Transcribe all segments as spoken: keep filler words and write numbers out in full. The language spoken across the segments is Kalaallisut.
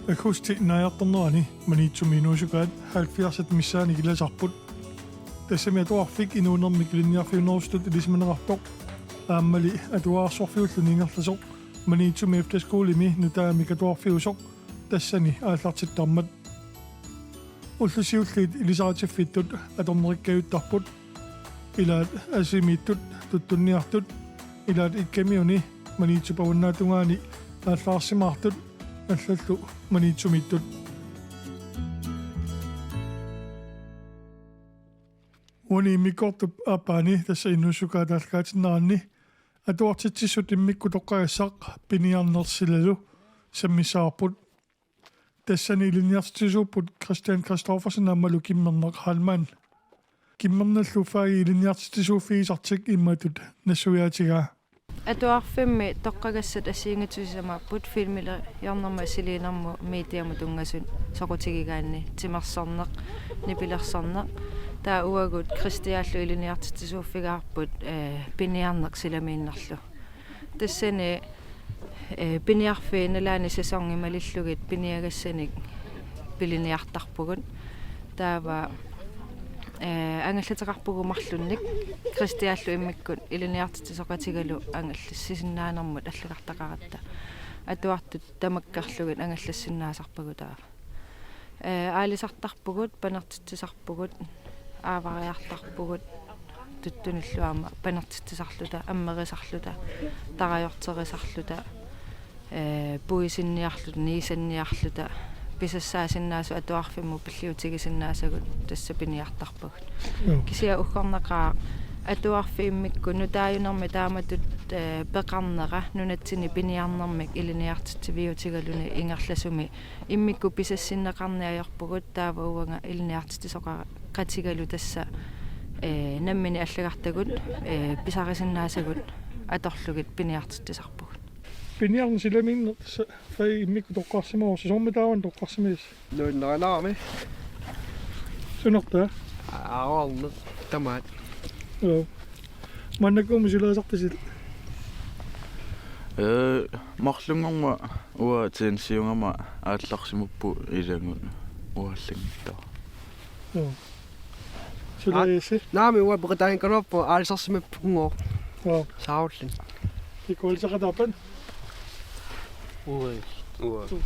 Aggustip naajartornerani Maniitsumi inuusukaat halvfjerds missaannik ilasarput. Tassami atuarfik inuunermik ilinniarfiunerusutut ilisimaneqartoq aammali atuararsorfiulluni ingerlasoq Maniitsumi efterskolemi nutaamik atuarfiusoq tassani aallartittarmat. Ullut siulliit ilisaritiffittut atornerikkajuttarput. Ilaat Asimiittut tuttunniartut, ilaat Ikkamiuni Maniitsup avannaatungaani aallarsimaartut, allallu Maniitsumiittut. Uani immikkoortup aappaani tassa inuussukaat aallakaatinneranni atuartitsissut immikkut toqqagassaq Piniarneq silalu sammissavarput. Tassani ilinniartitsisuupput Christian Christoffersen aammalu Kimmerneq Heilmann. Kimmernellu fagi ilinniartitsisuuffigisartik imatut nassuiaatigaa. Atuarfimmi toqqagassat assigiinngitsunik sisamaapput filmiliornermut assiliinermut mediamut tunngasut soqutigigaanni timersorneq, nipilersorneq. Taava uagut Christiallu ilinniartitsisuuffigaarput, eh, Piniarneq silamiinnarlu. Tassani, eh, piniarfiit nalaani sæsoni malillugit piniagassanik piliniartarpugut. Taava, eh, angallateqarpugut marlunnik Christiallu immikkut ilinniartitsisoqatigalu angallassisinnaanermut allagartaqaratta. Atuartut tamakkerlugit angallassinnaasarpagut taava. Eh, aalisartarpugut, panertitsisarpugut, aavariartarpugut, tuttunillu aamma panertitsisarluta, ammerisarluta, tarajorterisarluta, eh, puisinniarluta, niisanniarluta, pisassaasinnaasut atuarfimmut pilliutigisinnaasagut tassa piniartarpagut. Joo. Kisianni uggornaqaaq atuarfik immikkut nutaajunermi taamatut, eh, peqarnera nunatsinni piniarnermik ilinniartitsiviutigaluni ingerlasumi immikkut pisassinneqarneq ajorpugut, taava uanga ilinniartitsisoqatigalu tassa, eh, nammineq allagartagut, eh, pisarisinnaasagut atorlugit piniartitsisarpugut. Piniarneq silamiinnaq tassa fai immikkut toqqarsimavarsi, soormi taava toqqarsimavarsi? Nuannarinaami. Sunertaa? Aaruarneq tamaat. Joo. Maannakkut sulaasarpisigit? Ee, marlunngormat uanga T N C-ugama aallarsimapput ilagut uagut allanngortut. Joo. Sulaassi? Naami uanga peqataanngikkaluarpunga aalisarsimappunngooq. Joo. Saarullan. Ikualisaqataappat? Uanga. Uanga.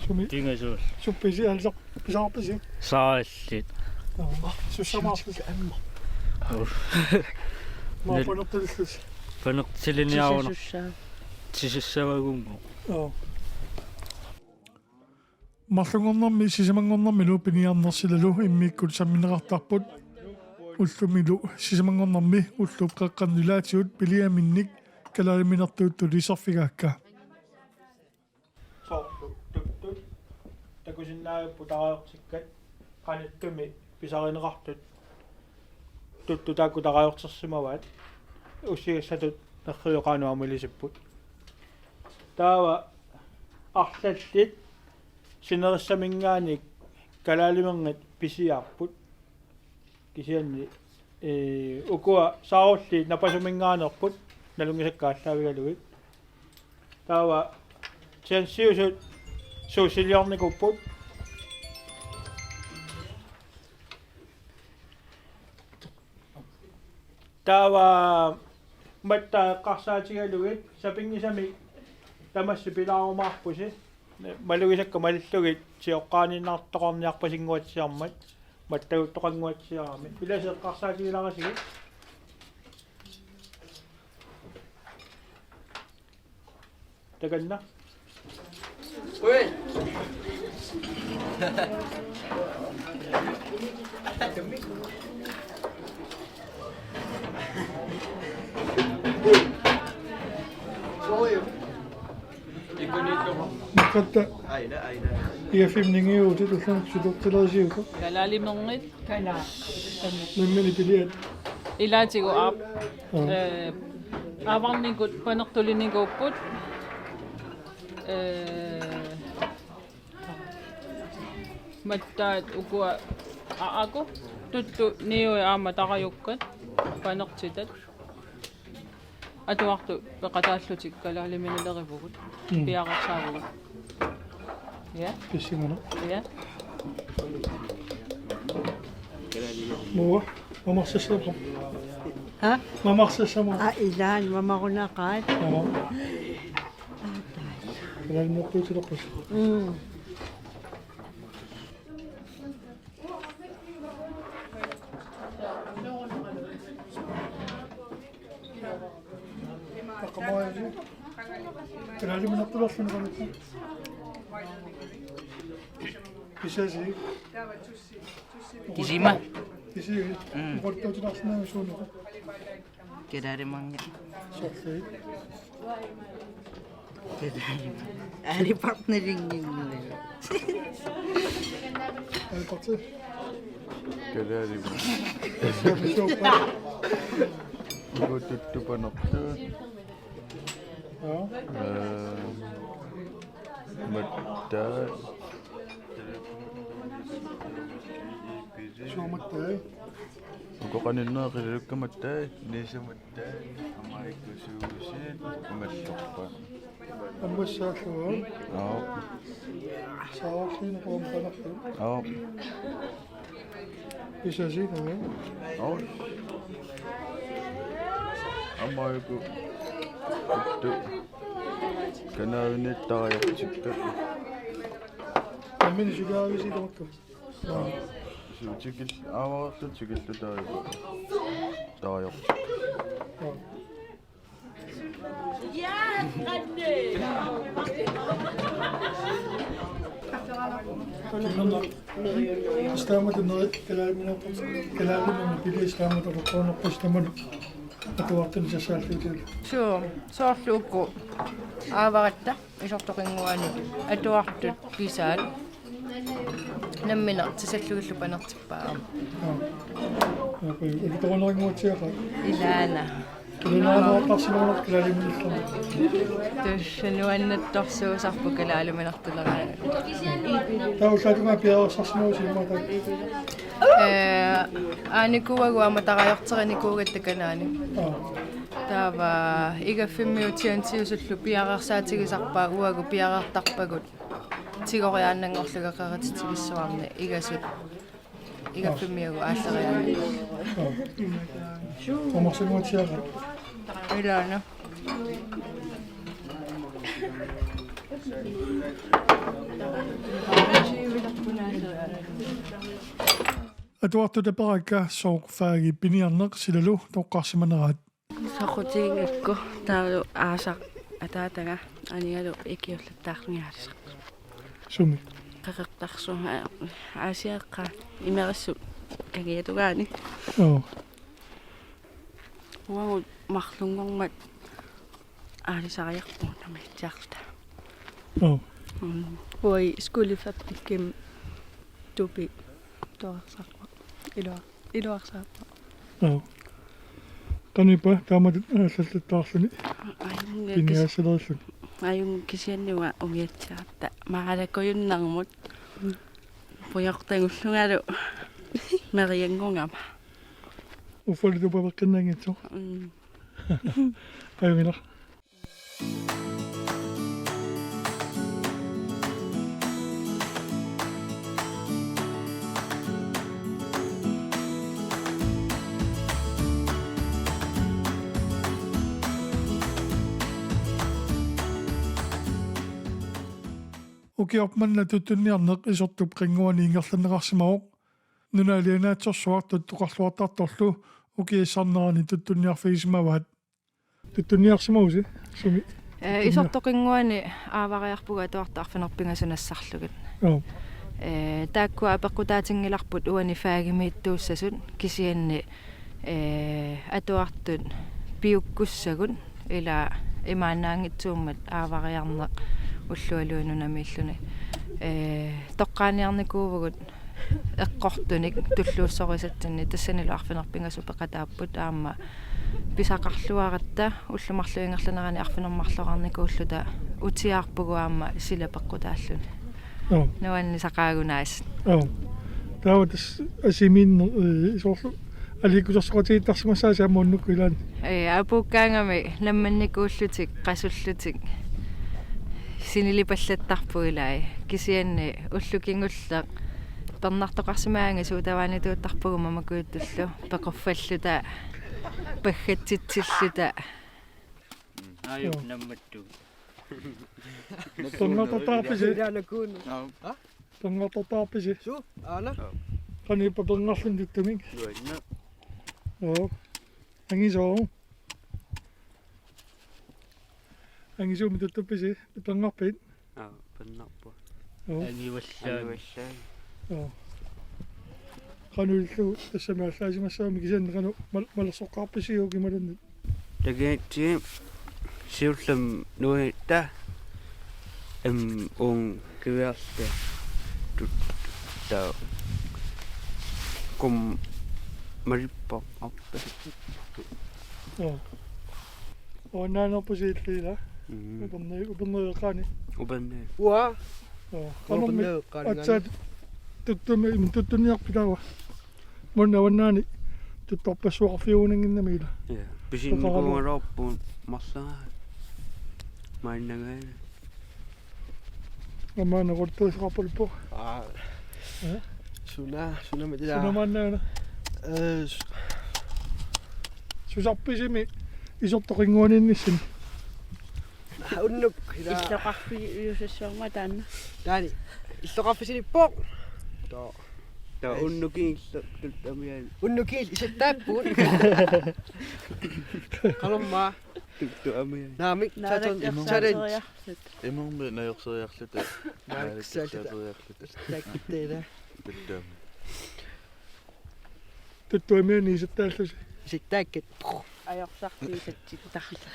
Sumi? Kingasuul. Suppisi aalisar-, pisarpisi? Saarallit. Joo. Sussamaarpisi? Amma. Maa Nel-, panertulillus. Panertiliniaruna. Tisussaa. Tisussavagunngooq. Joo. Marlunngornermi sisamanngornermilu Piniarneq silalu immikkut sammineqartarput. Ullumilu sisamanngornermi ullup qeqqanut ilaatigut piliaminnik kalaaliminertuuttut iserfigaakka. Soorlu tuttut takusinnaavipput tarajortikkat, qanittumi pisarineqartut tuttut taakku tarajortersimavaat, ussigassatut nerriviup qanoq aamma ilisipput. Taava arlallit sinerissaminngaanniit kalaaliminerngit pisiaapput. Kisianni, ee, ukua saarulliit napasuminngaanneerput nalunngisakka aallaavigalugit. Taava T N C-usut suussiliornikuupput. Taava mattaat eqqarsaatigalugit sapinngisamik tamassi pilaarumaarpusi. Malugisakka malillugit sioqqaaniinnartoqarniarpasinnguatsiarmat mattaguttoqannguatsiarami. Ilasi eqqarsaatigilaarisigut. Takanna. Makkatta I F M-inngooq utit ullumi sutortilerisiuk? Kalaaliminerngit. Nammineq piliat. Ilaatigut aap. Aa. Ee, aavarnikut panertulinikuupput. Ee, mattaat ukua aa, aaku tuttut niui aamma tarajukkat panertitat. Atuartut peqataallutik kalaaliminerilerivugut. Mm. Piareersaavugut. Ja. Pissimana. Ja. Mor, mamarsassama. Ha? Mamarsassama. Aa, ilaanni mamarunaqaat. Mama. Kalaalimernartuutilerput. Mm. Takamai. Kalaalimernartulerluni qanittu. Pisasi. Kisima. Kisima. Mm. Oqaluttuutilaarsinnaanngilaq suunuku. Kalaalimerngi. Sorsi. Kalaalima. Aali partneringinni. Aali parti. Kalaalima. Suuppa. Uku tuttupanertut. Ja. Ee, mattai. Suumattai. Uku qaninnerit qilalukkat mattai, niisamattai, amaikkusuusit, imallorpa. Ammassaallugu. Aap. Saarliineq quampanarlu. Aap. Pisasi, aap. Aap. Amaiku. Uttu. Kanaavinik tarajartikkat. Ammin sugaavisi tamakku. Su-, tikil-, aavareerlutik tikillutik taava. Taava. Islaamata neri-, kalaalimernartut, kalaalimernartut pili islaamata toqqaannarput islaamata atuartuni sassaallutik. Suu, soorlu uku aavaratta. Isortoqinnguani atuartut pisaat. Nammineq tasallugillu panertippaa. Aa. Aa, okay. Ilitorunerinnguatsiaqaat. Ilaana. Tunuliarumaartarsimanerput kalaaliminerluni. Tassa nuannertorsuusarpoq kalaaliminertuleraangat. Taava ullaatungaa piareersarsimagussi immaqa taava? Ee, aanikuuagut aamma tarajorterinikuugatta kanaani. Aa. Taava igaffimmiut T N T-usullu piareersaatigisarpaat uagut piareertarpagut tigoriaannanngorlugit qerititsivissuarni igasut igaffimmiagut aallariaannarlugit. Aa. Amarsaguatsiaqaat. Ilaana. Atuartut aperakka sooq fagip piniarneq silalu toqqarsimaneraat. Soqutiginngikku taavalu aasaq ataataga anigalu ikiullattaarluni aalisarpoq. Sumi? Qeqertarsuaq, aa, Aasiaqqaani imerissut kangiatungaani. Joo. Uagut marlunngormat aalisariarpugut namiitsiarluta. Joo. Mm. Uagut skolefabrikkimi tupi torersarpoq. Iluar-, iluarsaarpoq. Joo. Qanoq ippa taamatut aallarluttaarluni? Ajunngilaq kis-, piniaasalerillugu. Ajunngilaq kisianni uanga ungiatsiaratta. Maalakujunnarmut. Pujortagullungalu merianngugama. Uffalu tupaveqqinnaanngitsoq. Mm. Ajunngilaq. Ukiormanna tuttunniarneq Isortup qinnguani ingerlanneqarsimavoq. Nunalianaatsorsuaq tuttoqarluartartorlu ukiassarnerani tuttunniarfigisimavaat. Tuttunniarsimavusi, sumi? Ee, tuttunnia-, Isortoq qinnguani aavariarpugut atuartut arfineq-pingasut nassarlugit. Joo. Ee, taakkua apeqqutaatinngilarput uani fagimiittuussasut kisianni, ee, atuartut piukkussagut ila imaannaanngitsuummat aavariarneq ullualuit nunamiilluni. Ee, toqqaaniarnikuuvugut eqqortunik tulluussorisatsinnik tassanilu arfineq-pingasut peqataapput aamma pisaqarluaratta ullut marluk ingerlaneranni arfineq-marloriarnikuulluta utiaarpugut aamma sila peqqutaalluni. Joo. Nuannisaqaagut aasiit. Joo. Taava tassa asimiinneq, ee, soorlu aliikkusersoqatigiittarsimassaasi aamma unnukkut ilaanni. Ee, apuukkaangami nammannikuullutik, qasullutik. Sinilipallattarpugut ilai. Kisianni ullut kingulleq pernartoqarsimaanngilaq, suut tavaanituuttarpugut mamakujuttullu peqorfalluta paggatsitsilluta. Aajuku nammattugut. Pernartortaarpisi? Pernartortaarpisi? Suu, aana. Qanoq ippa pernarluni tuttumik? Nuanneq. Joo. Angisooq. Angisuumik tuttuppisi, pernarpit? Aa, pernarpunga. Joo. Angivallaaq. Angivallaaq. Joo. Qanoq ilillugu tassami allaasimassagamik, kisianni qanoq mal-, malersoqqaarpisiuk imaluunniit? Takugatsigu siullermik nuannaarta, em, uunga kiviarluta tut-, ta-, kum malippoq arpa. Joo. Uannaanerpusi illit ilaa? Mm. Uperna-, upernaveeqqaani. Uperna-. Uaa. Joo. Upernaveeqqaani. Aatsaat tuttumi, tuttunniarpit taava? Munna uannaani tuttorpassuaqarfiugunannginnami ilaa. Ja. Pisinnikuugaluarpugut marlunga. Maannagaana. Aamma naqortuusaqarpaluppoq. Aa. Ja. Suna, suna mitila. Suna maannagaana. Eh, s-, susarpisimi isertoq qinnguaniinnissinni? Unnuk, ilaa. Illoqarfiusassuarma taanna. Taani. Illoqarfisinippoq. Too. Taa. Yes. Unnukiillu tuttuamiaani. Unnukiillu isertaappugut. Qanormaa. Tuttuamiaani. Naamik, Naalakkassaat challenge. Imermi najorseriarluta. Naalakkassaat. Naalakkassaat. Takkutteena. Tuttuami. Tuttuamiaani isertaallusi. Isertaakkat. Ajorsartut isertittarluta.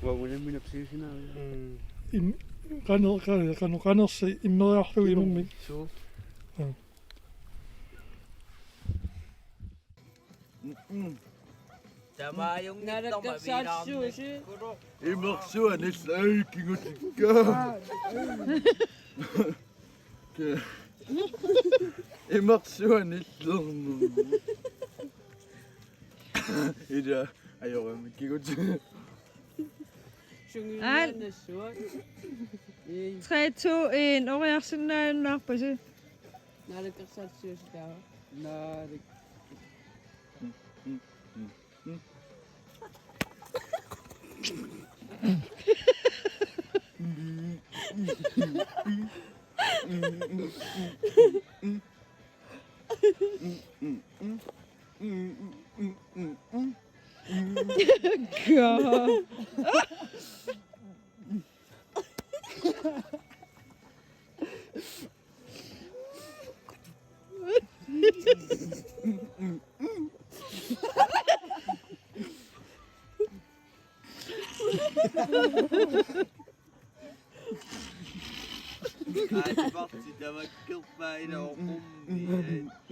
Uagut nammineq pisiusinaaviuk? Mm. Im-, qano-, qano-, qano-, qanersi immeriarlugu imermik. Suu. Mm. Mm-mm. Tamaajunngitsoq. Naalakkassaat suusi. Imersuanillu, ai, kingutikka. Imersuanillu. Ila, ajoramik kigut. Aal. Sungiuliaannassua. Ei. Tre, to, en, oriarsinnaajunnaarpasi. Naalakkersuisut taava. Naalak-. God. Aapparti tamakkerpaa ila oqummi.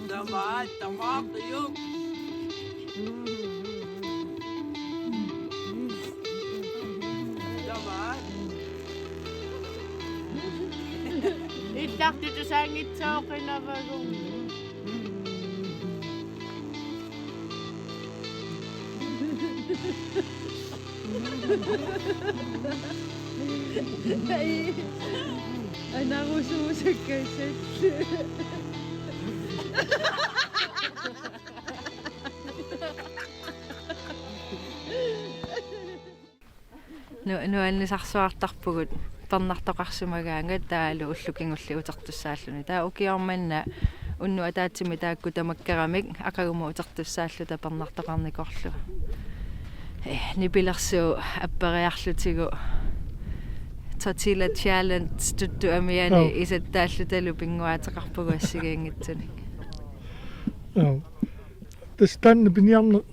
Tamaat, tamaat, qiuk. Tamaat. Ittartut tusaanngitsooqinavagut. Ai. Anarusuusakkassat. Nu-, nuannisarsuartarpugut pernartoqarsimagaangat taavalu ullut kingulliit utertussaalluni. Taava ukioq manna unnuk ataatsimik taakku tamakkeramik aqagumut utertussaalluta pernartoqarnikorluta. Eh, nipilersuut apperiarlutigu Tortilla Challenge Tuttut Amianit Joo. isattaallutalu pinnguaateqarpugut assigiinngitsunik. Joo. Tassa taanna piniarneq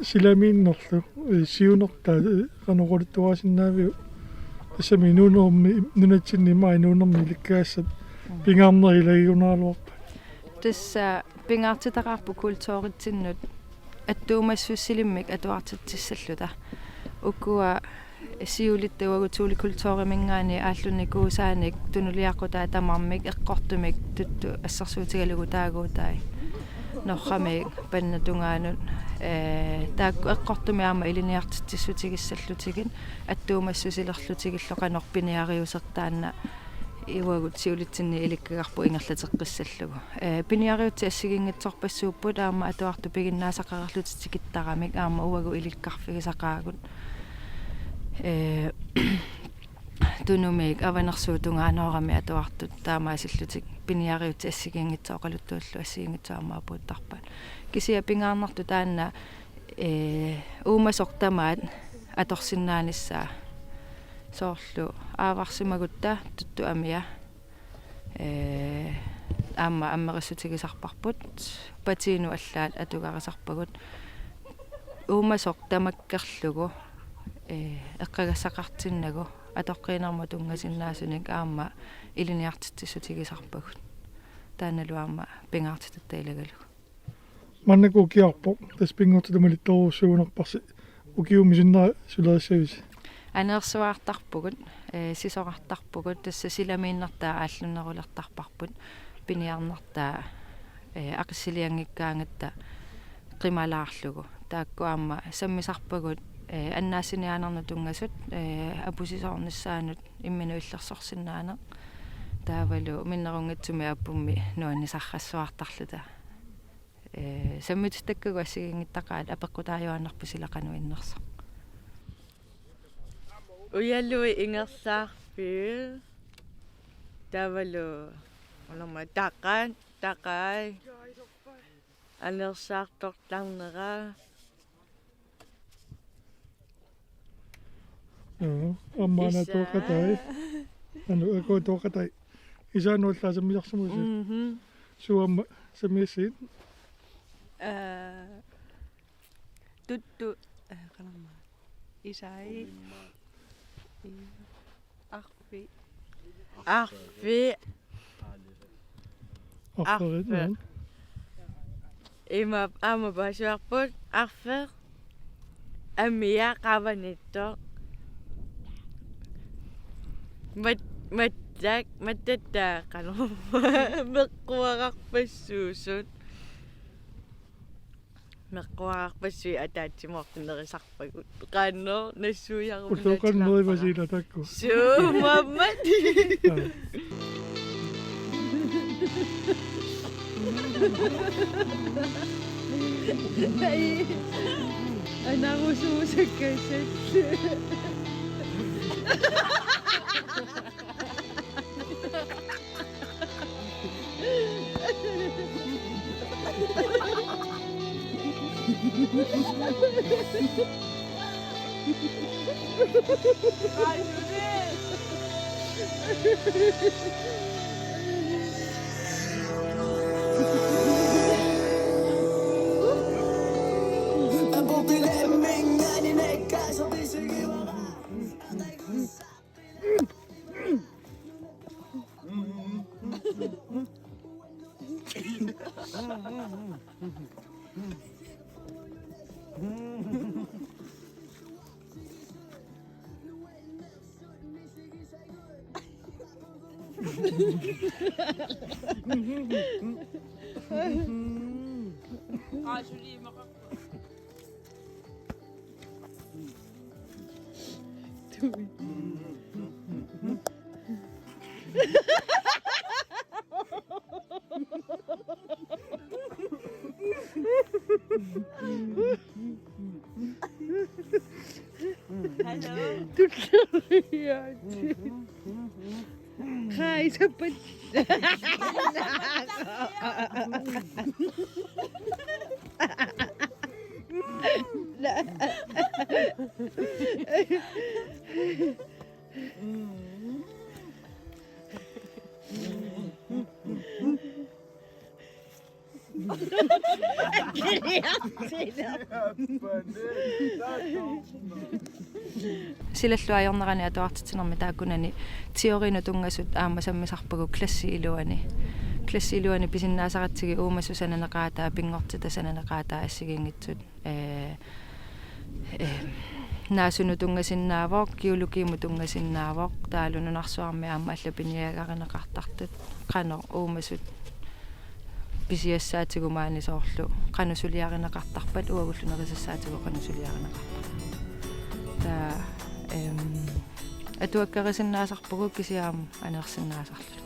silamiinnerlu, eh, siunertaa, eh, qanoq oqaluttuarisinnaaviuk? Tassami inuunermi, nunatsinni ima inuunermi ilikkagassat Mm. pingaarnerit ilagigunaraluarput. Tassa pingaartitaqarpoq kulturitsinnut attuumassussilimmik atuartitsissalluta. Ukua siulitta uagut Thule Kulturiminngaanniit aallunnikuusaanik tunuliaqutai tamarmik eqqortumik tuttut assersuutigalugu taaguutai. Norrami pannatungaanut, eh, taakku eqqortumik aamma ilinniartitsissutigissallutigit attuumassusilerlutigillu qanoq piniariuseq taanna uagut siulitsinni ilikkagarput ingerlateqqissallugu. Eh, piniariutsit assigiinngitsorpassuupput aamma atuartut piginnaasaqarlutik tikittaramik aamma uagut ilikkarfigisaqaagut. Eh, Tunumiit Avanersuup tungaanoorami atuartut taamaasillutik piniariutsit assigiinngitsut oqaluttuullugu assigiinngitsut aamma apuuttarpaat. Kisianni pingaarnertut taanna, eh, uumasoq tamaat atorsinnaanissaa. Soorlu aavarsimagutta Tuttut Amia, eh, aamma ammerissutigisarparput, patiinut allaat atugarisarpagut. Uumasoq tamakkerlugu, eh, eqqagassaqartinnagu atoqqiinermut tunngasinnaasunik aamma ilinniartitsissutigisarpagut. Taannalu aamma pingaartitatta ilagalugu. Maannakkut ukiarpoq, tassa pinngortitaq malittorujussuugunarparsi, ukiummi sinnera sulerissavisi? Aneersuartarpugut, eh, sisorartarpugut, tassa silamiinnertaa aallunnerulertarparput, piniarnertaa, eh, aqissilianngikkaangatta qimalaarlugu. Taakku aamma sammisarpagut, eh, annaassiniaannarnut tunngasut, eh, apusisoornissaanut imminut illersorsinnaaneq. Taavalu minnerunngitsumik apummik nuannisarsuartarluta. Eh, sammitittakkagut assigiinngittaqaat apeqqutaajuaannarpoq sila qanoq innersoq. Ujalui ingerlaarpiuk. Taavalu, ulama taqan, taqai. Anersaartortarnera. Joo, aamma Isa. Anaatooqatai. Anu, akuutooqatai. Isa nuallaasamilersimusi. Mhm. Suut aamma sammiassiit? Eh, Tuttut, eh, qanormaa. Isai. Arfi. Arfi. Arferit, Arfer. Joo. Ima aamma paasivarput Arfer. Amia qaavanittoq. Mat-, mattak, mattatta qanormaa. Meqquararpassuusut. Meqquararpassuit ataatsimoortinnerisarpagut. Qanoq nassuiaruminaatsillarpara. Ulluuqannerivasiila taakku. Suumammat. Aa. Ai. Anarusuusakkassat. Tulleriaatsi. Hej, så på. Silalluarnerani atuartitsinermi taakkunani teorinut tunngasut aamma sammisarpagut klassi iluani. Klassi iluani pisinnaasaratsigu uumasut sananeqaataa, pinngortitat sananeqaataa assigiinngitsut. Ee, ee, naasunut tunngasinnaavoq, geologimut tunngasinnaavoq, taavalu nunarsuarmi aamma allat piniagarineqartartut, qanoq uumasut pisiassaatigut maani soorlu, qanoq suliarineqartarpat, uagullu nerisassaatigut qanoq suliarineqartarpat. Taava, em, atuakkarisinnaasarpugut kisianni aamma aneersinnaasarlutik.